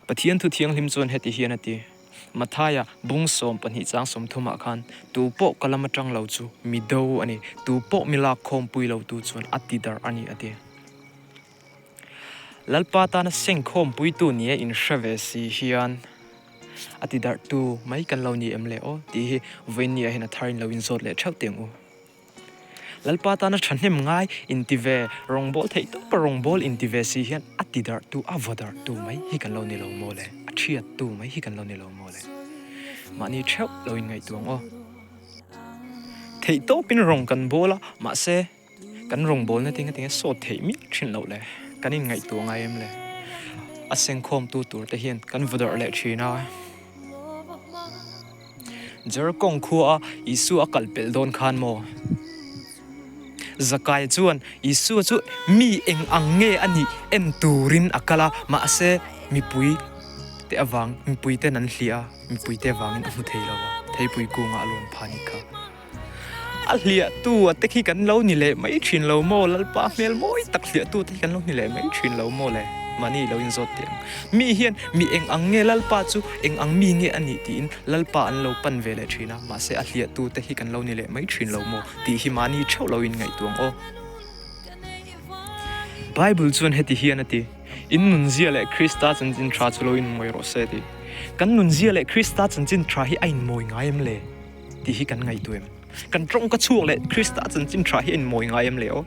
Pathian Thu Thianghlim chuan heti hian a ti, Mathaia bung 12 chang 30 ah khan, Tu pawh ka lam atang lo chu mi do a ni, tu pawh mi lak khawmpui lo tu chuan a ti darh a ni, a ti. Lalpa tana seng khawmpuitu nia inhre ve si hian a ti darhtu mai kan lo ni em le aw tih hi vawiinniah hian a tharin lo inzawt leh theuh teh ang u. Lalpa tana thahnem ngai inti ve, rawngbâwl theih tawpa rawngbâwl inti ve si hian a ti darhtu, a vaw darhtu mai hi kan lo ni lo maw le? A thiattu mai hi kan lo ni lo maw le? Mahni theuh lo inngaihtuah ang aw. Theih tawpin rawng kan bâwl a, mahse kan rawngbâwlna te ngatinge sawt theih miah thin loh le? Kan inngaihtuah ngai em le? A sengkhawmtu tur te hian kan vaw darh leh thin a. Jerikong khua a Isua a kal pelh dawn khan maw? Zakaia chuan Isua chu mi eng ang nge a nih en turin a kal a, mahse mipui te avang mipui ten an hliah a, mipui te avangin a hmu thei lo a, theipui kungah a lawn phah a nih kha. A hliahtu a te khi kan lo ni leh mai thin lo maw? Lalpa hmel mawi tak hliahtu te hi kan lo ni leh mai thin lo maw le? Mahni lo inzawt teh ang. Mi hian mi eng ang nge Lalpa chu eng ang mi nge a nih tiin Lalpa an lo pan ve leh thin a, mahse a hliahtu te hi kan lo ni leh mai thin lo maw tih hi mahni theuh lo inngaihtuah ang aw. Bible chuan heti hian a ti, In nunzia leh Krista chanchin tha chu lo inmawi rawh se ti. Kan nunzia leh Krista chanchin tha hi a inmawi ngai em le? Tih hi kan ngaihtuah em? Kan tawngka chhuak leh Krista chanchin tha hi a inmawi ngai em le aw?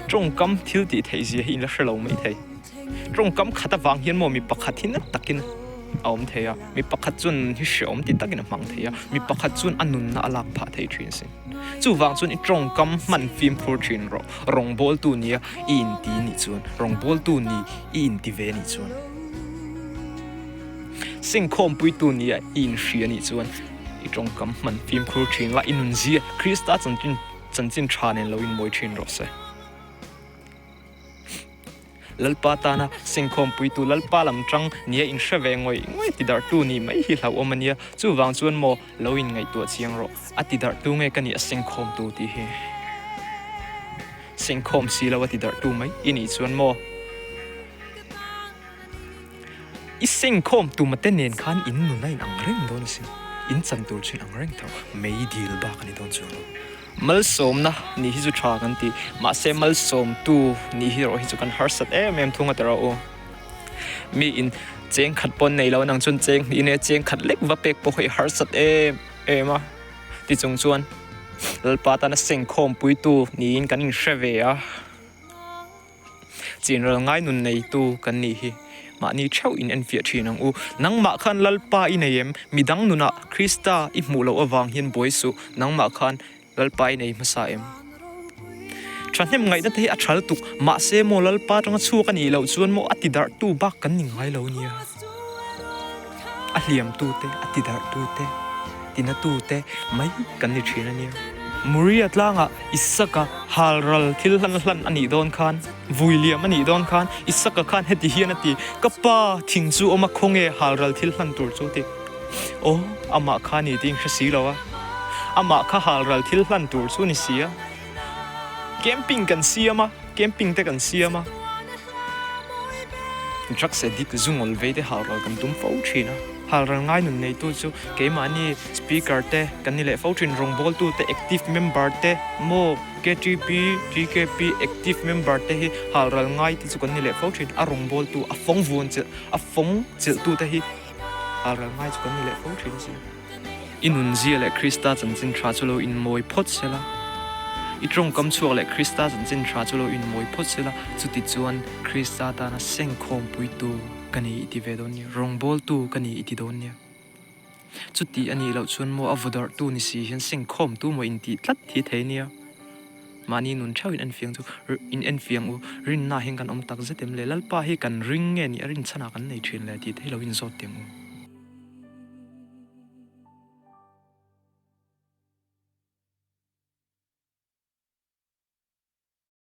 Tawngkam thil tih theih zia hi in la hre lo mai thei. Tawngkam khat avang hian maw mi pakhat hi na takin a awm thei a, mi pakhat chuan nun hi hreawm ti takin a hmang thei a, mi pakhat chuan a nunna a lak phah thei thin a sin. Chuvang chuan i tawngkam hman fimkhur thin rawh. Rawngbawltu nia i inti nih chuan, rawngbawltu ni i inti ve nih chuan. Sengkhawmpuitu nia i inhria nih chuan i tawngkam hman fimkhur thin la, i nunzia Krista chanchin chanchin tha nen lo inmawi thin rawh se. Lalpa tana sengkhawmpuitu Lalpa lam tang nia inhre ve ngawih ngawih tidarhtu nih mai hi hlauhawm a nia, chuvang chuan maw lo inngaihtuah chiang rawh, a tidarhtu nge ka nih a sengkhawmtu tih hi. Sengkhawm si lo a tidarhtu mai i nih chuan maw. I sengkhawm tumate nen khan in nun a inang reng dawn asin, in chan tur chu inang reng tho, mei dil bak a ni dawn chuang lo. Malsawmna nih hi chu tha kan ti, mahse malsawmtu nih hi erawh hi chu kan harsat em em thung a ti rawh u. Mi in cheng khat pawh an nei lo, nang chuan cheng hnih nge cheng khat lek va pek pawh hi i harsat em em a, tichung chuan Lalpa tana sengkhawmpuitu niin kan inhre ve a. Chinral ngai nun neitu kan nih hi mahni theuh in enfiah thin ang u. Nangmah khan Lalpa i nei em? Midang nunah Krista i hmuh loh avang hian buai suh. Nangmah khan Lalpa i nei hmasa em? Thahnem ngaihna te hi a tha lutuk. Mahse maw Lalpa atanga chhuak a nih loh chuan maw a ti darhtu bak kan ni ngai lo nia. A hliamtu te, a ti darhtu te, tinatu te mai kan ni thin a nia. Muria tlangah Isaka halral thil hlan hlan a nih dawn khan, vui liam a nih dawn khan, Isaka khan heti hian a ti, Ka pa, thing chu awm a, khawnge halral thil hlan tur chu ti. Aw, amah kha ni tiin hre si lo a. Amah kha halral thil hlan tur chu ni si a. Camping kan siam a, camping te kan siam a. Drugs addict zungawl vei te halral kan tum fo thin a. Halral ngai nun neitu chu keimahni speaker te kan ni leh fo thin, rawngbawltu te, active member te maw KTP, TKP active member te hi halral ngai te chu kan ni leh fo thin. A rawngbawltu, a fawng vuan chilh, a fawng chilhtu te hi halral ngai chu kan ni leh fo thin a sin. I nunzia leh Krista chanchin tha chu lo inmawi phawt se la, i tawngkam chhuak leh Krista chanchin tha chu lo inmawi phawt se la, chuti chuan Krista tana sengkhawmpuitu ka ni i ti ve dawn nia, rawngbawltu ka ni i ti dawn nia. Chuti a nih loh chuan maw a vawdarhtu ni si hian sengkhawmtu maw intih tlat hi thei nia. Mahni nun theuh in enfiang chu in enfiang u, rinna hian kan awm tak zet em le? Lalpa hi kan ring nge nih a rinchhanah kan nei thin le tih te hi lo inzawt teh ang u.